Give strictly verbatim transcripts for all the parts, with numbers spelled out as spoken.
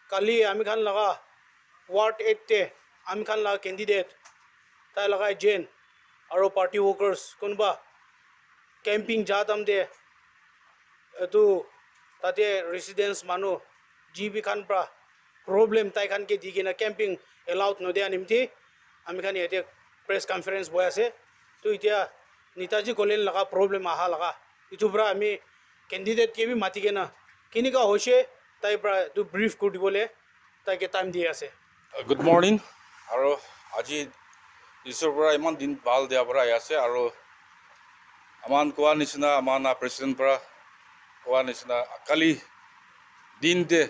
Kali ami khan laga ward eight te ami khan laga candidate, tai laga agent aro party workers kunba camping ja time te etu tate residents manu G B khan pra problem tai khan ke di kena camping allowed no dia nimti ami khan yate press conference boi ase. To itia Netaji Colony laga problem aha laga itu pra ami candidate ke bi mati kena kinika hoise tai pra itu brief kuri dibole tai ke time di ase. Good morning. Aro aji Isor pra iman din bhal dia pra ahi ase aro aman koa nisina aman president pra koa nisina kali din te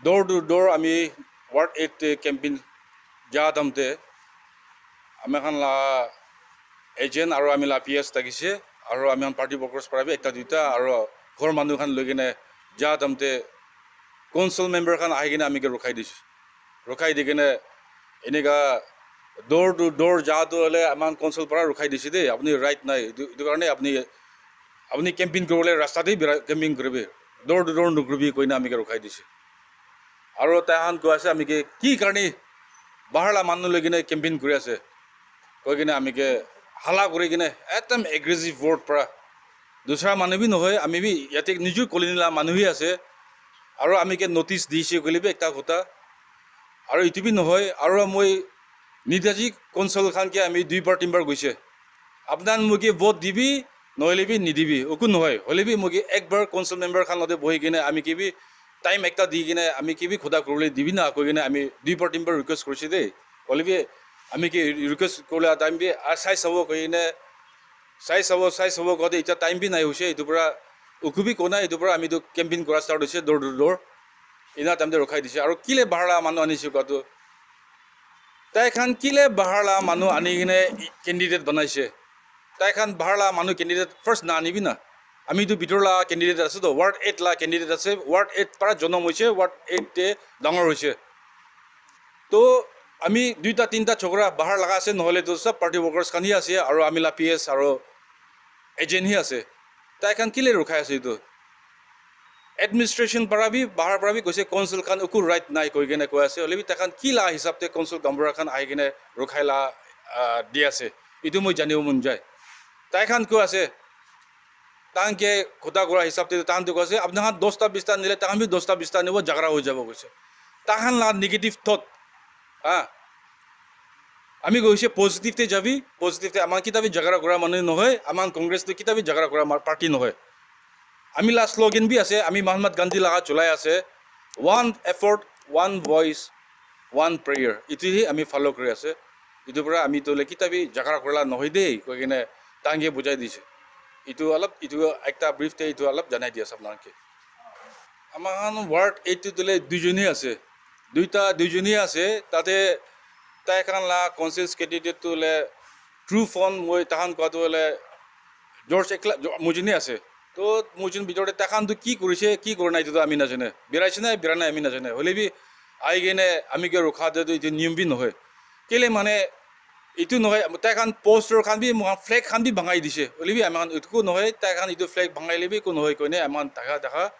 door to door ami ward eight te campaign ja time te ami khan la agent aro ami la P S thakise aro ami khan party workers para bi ekta duita aro ghor manu khan loi kene ja time te council member khan ahi kene ami ke rukhai dise. Rukhai di kene enika door to door ja tu hole ami khan council para rukhai dise de, apni right nai. Etu etu karne apni apni campaign kuribole rasta te bira campaign kuribi, door to door nukuribi koina ami ke rukhai dise. Aro tai khan koi ase ami ke ki karne bahar la manu loi kene campaign kuri ase koi kene ami ke hala kuri kene ekdam aggressive word para dusra manu bi nohoi, ami bi yate nijor colony la manu hi ase aro ami ke notice dise koile bi ekta kotha aro etu bi nohoi aro moi Netaji council khan ke ami dui bar tin bar goise. Apna khan moike vote dibi, nohoile bi nidibi, eku nohoi. Hoile bi moike ekbar council member khan lote bohi kene ami ke bi time ekta di kene ami ke bi khuda kuribole dibi na koi kene ami dui bar tin bar request kurise de. Hoile bi ami ke request kurila time bi, ah, sai sabo koi kene, sai sabo, sai sabo kote etia time bi nai hoise. Etu para eku bi kona, etu para ami tu campaign kura start hoise door to door. Ena time te rukhai dise. Aro kile bahar la manu anise koa tu, tai khan kile bahar la manu ani kene candidate banaise? Tai khan bahar la manu candidate first na anibi na. Ami tu bitor la candidate ase to, ward eight la candidate ase, ward eight para jonom hoise, ward eight te dangor hoise. To ami duita tinta chokra bahar laga ase, nohole to sab party workers khan hi ase, aro ami la P S aro agent hi ase. Tai khan kile rukhai ase etu? Administration para bi, bahar para bi koise council khan eku right nai koi kene koi ase, hoile bi tai khan ki la hisab te council gaonbura khan ahi kene rukhai la, ah, di ase, etu moi janibo mon jai. Tai khan koi ase, tai khan ke kotha kura hisab te tai khan tu koi ase, apni khan dosta bista nile tai khan bi dosta bista nibo, jhagara hoi jabo koise. Tai khan la negative thought, ha, ami koise positive te jabi, positive te. Aman kita bi jhagara kura manu nohoi, aman Congress tu kita bi jhagara kura mar-, party nohoi. Ami la slogan bi ase, ami Mahatma Gandhi laga cholai ase, one effort, one voice, one prayer. Etu hi ami follow kuri ase. Etu para ami tu le kita bi jhagara kurila nohoi de koi kene tai khan ke bujai dise. Etu olop, etu ekta brief te etu olop janai di ase apna khan ke. Ama khan ward eight tu le duijoni ase, duita duijoni ase. Tate tai khan la council candidate tu le true phone moi tai khan koa tu le George ekla, Jo-, Mujuni ase. To Mujun bitor te tai khan tu ki kurise, ki kura nai, etu tu ami najane. Biraise nai, bira nai, ami najane. Hoile bi ahi kene ami ke rukha de tu etu niyom bi nohoi. Kile mane etu nohoi, tai khan poster khan bi, moi khan flag khan bi bhangai dise. Hoile bi ami khan etu ko nohoi, tai khan etu flag bhangai le bi ko nohoi koine ami khan thaka thaka.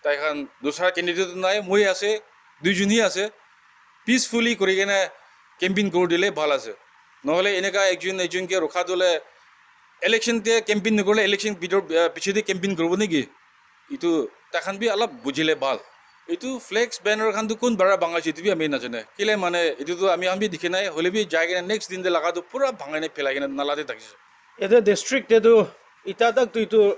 Tai khan dusra candidate tu nai, moi ase, duijun hi ase. Peacefully kuri kene campaign kuri dile bhal ase. Nohole eneka ekjun ekjun ke rukha dile election te campaign nokorile election bitor, ah, piche te campaign kuribo neki? Etu tai khan bi olop bujile bhal. Etu flex banner khan tu kun bara bhangaise etu bi ami najane. Kile mane etu tu ami khan bi dikhi nai, hoile bi jai kena next din te laga tu pura bhangai ne phelai kena nala te thakise. Yate district te tu eta tak tu etu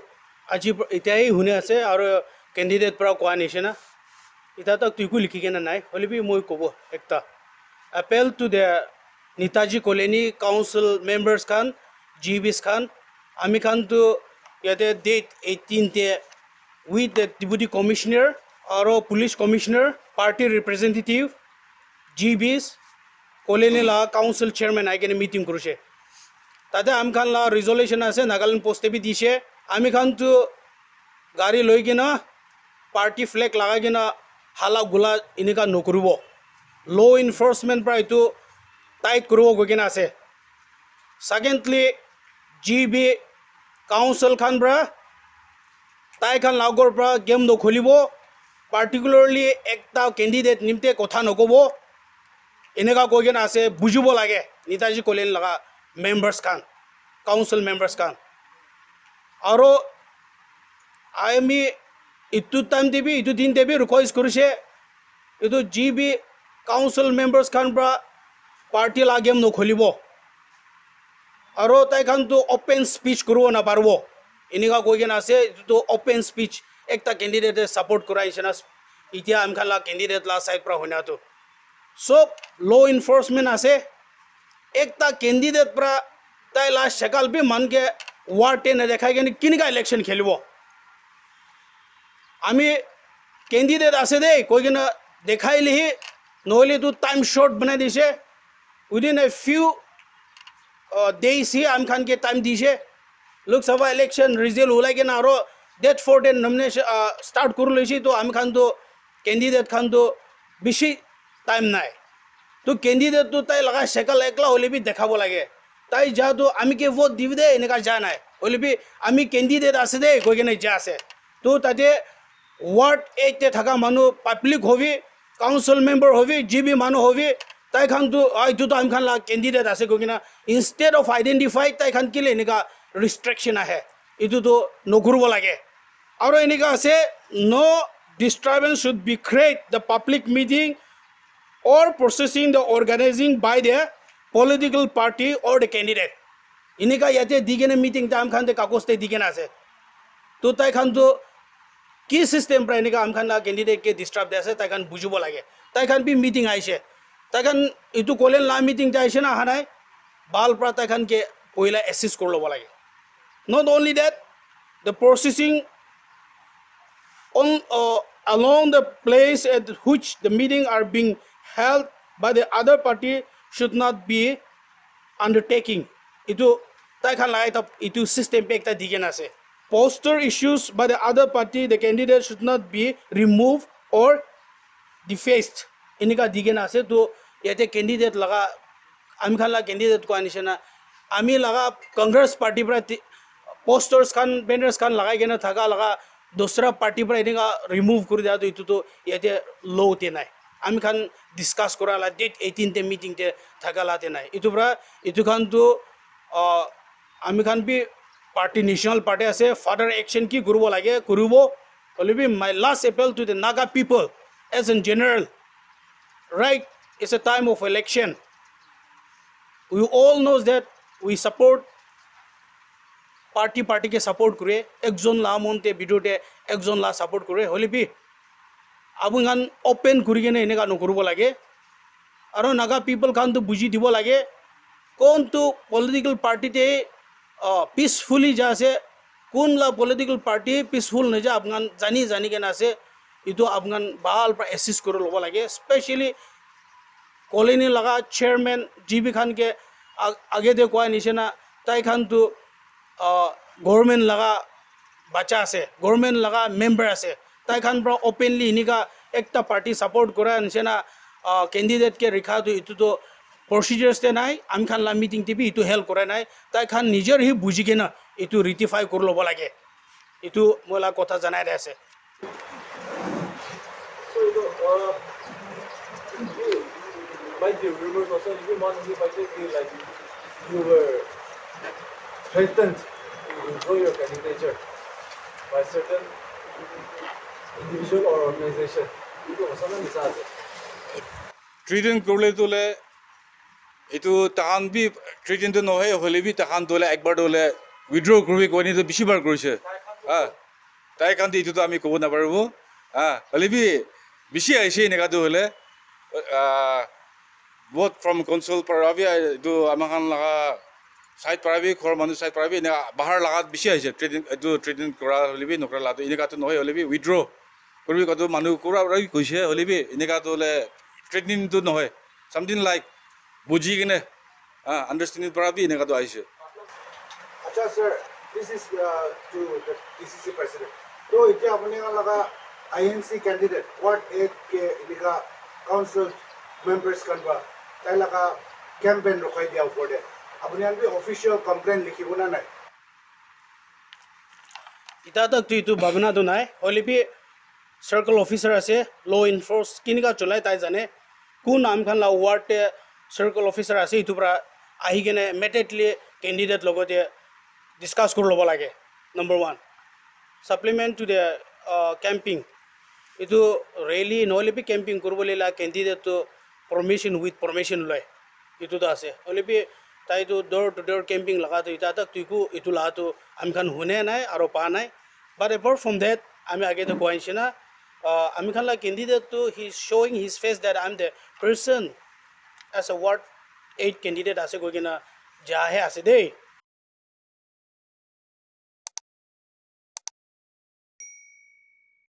aji pra-, etia hi huni ase aru candidate pra koa nishina eta tak tu eku likhi kena nai. Hoile bi moi kobo ekta appeal to the Netaji Colony Council members khan, G Bs khan, ami khan tu yate date eighteen te with the Deputy Commissioner aro Police Commissioner, party representative, G Bs, colony la council chairman ahi kene meeting kurise. Tate ami khan la resolution ase, Nagaland Post te bi dise. Ami khan tu gari loi kena party flag lagai kena hala gula enika nokuribo. Law enforcement pra etu tight kuribo koi kena ase. Secondly, G B council khan pra tai khan la ghor pra game nokhulibo. particularly ekta candidate nimte kotha nokobo, eneka koi kena ase, bujibo lage Netaji Colony laga members khan, council members khan. Aro ami itu time te bi, itu din te bi request kurise, itu G B council members khan pra party la game nokholibo. Aro tai khan tu open speech kuribo naparibo. Eneka koi kena ase, itu tu open speech, ekta candidate te support kura nisina, itia ami khan la candidate la side pra hoina tu. Sob law enforcement ase, ekta candidate pra tai la shakal bi man ke war te na dekhai kena kinika election khelibo. Ami candidate ase de koi kena dekhai lihi, nohole tu time short banai dise. Within a few uh, days hi ami khan ke time dise. Lok Sabha election result ulai kena aro date four te nomination uh, start kuri loise, to ami khan to candidate khan to bishi time nai. To candidate to tai laga shakal ekla hoile bi dekhabo lage. Tai ja to ami ke vote dibi de eneka ja nai. Hoile bi ami candidate ase de koi kena ja ase. To tate ward eight te thaka manu, public hobi, council member hobi, G B manu hobi, tai khan tu, "Ah, itu tu ami khan la candidate ase," koi kena, instead of identify, tai khan kile eneka restriction ahe. Itu tu nokuribo lage. Aro eneka ase, "No disturbance should be create the public meeting or processing the organizing by the political party or the candidate." Eneka yate di kena meeting ta ami khan te kagos te di kena ase. To tai khan to ki system pra eneka ami khan la candidate ke disturb de ase, tai khan bujibo lage. Tai khan bi meeting aise. Tai khan itu Colony la meeting te aise na aha nai. Bhal pra tai khan ke poila assist kuri lobo lage. Not only that, the processing on uh, along the place at which the meeting are being held by the other party should not be undertaking. Itu tai khan lagai ta itu system pe ekta di kena ase. Poster issues by the other party, the candidate should not be removed or defaced. Eneka di kena ase. To yate candidate laga, ami khan la candidate koa nisina, ami laga Congress party pra ti- posters khan, banners khan lagai kena thaka laga dusra party pra eneka remove kuri dia to itu to yate law te nai. Ami khan discuss kura la date eighteen te meeting te thaka la te nai. Itu pra itu khan to uh, ami khan bi party, national party ase, further action ki kuribo lage kuribo. Hoile bi my last appeal to the Naga people as in general, right, it's a time of election. We all knows that we support party, party ke support kure, ekjon la mon te bidor te ekjon la support kure, hoile bi apun khan open kuri kena eneka nokuribo lage. Aro Naga people khan tu buji dibo lage, kon tu political party te uh, peacefully ja ase, kun la political party peaceful naja, apun khan jani jani kena ase. Itu apun khan bhal pra assist kuri lobo lage, specially Colony laga chairman G B khan ke ag- age te koa nisina, tai khan tu uh, government laga bacha ase, government laga member ase, tai khan pra openly eneka ekta party support kura nisina uh, candidate ke rikha tu itu to procedures te nai, ami khan la meeting te bi itu help kura nai, tai khan nijer hi buji kena itu rectify kuri lobo lage. Itu moi la kotha janai de ase. So, you know, uh, you might be rumors also, every month you might be like you were threatened to withdraw your candidature by certain individual or organization. Itu hosa na misa ase? Threaten kurle tu le, itu tahan bi threaten tu nohoi, hoile bi tahan tu le ekbar tu le withdraw kuribi koini tu bishi bar kurise. Ah, tai khan tu itu tu ami kobo naparibo. Ah, hoile bi bishi aise eneka tu hoile, ah, vote from council para bi, ah, itu ama khan laga side para bi, ghor manu side para bi, eneka bahar laga bishi aise. Threaten, itu threaten kura hoile bi nokra la tu eneka tu nohoi, hoile bi withdraw kuribi kotu manu kura para bi koise, hoile bi eneka tu hoile threatening tu nohoi. Something like buji kene, ah, understanding para bi eneka tu aise. Acha sir, this is uh, to the D C C president. To itya apni khan laga I N C candidate, ward eight ke eneka council members khan pra tai laga campaign rokhai dia upor te apni khan bi official complaint likhibo na nai? Ita tak tu itu bhabna tu nai. Hoile bi circle officer ase, law enforce kinika cholai tai jane, kun ami khan la ward te circle officer ase, itu para ahi kene immediately candidate logote discuss kuri lobo lage. Number one, supplement to the uh, camping, itu rally nohole bi camping kuribole la candidate to permission, with permission loi, itu to ase. Hoile bi tai tu door to door camping laga tu ita tak tuiku itu la tu ami khan hune nai aro pa nai. But apart from that, ami age te koa nishina, uh, ami khan la candidate tu he is showing his face that I'm the person as a ward eight candidate ase koi kena ja he ase de.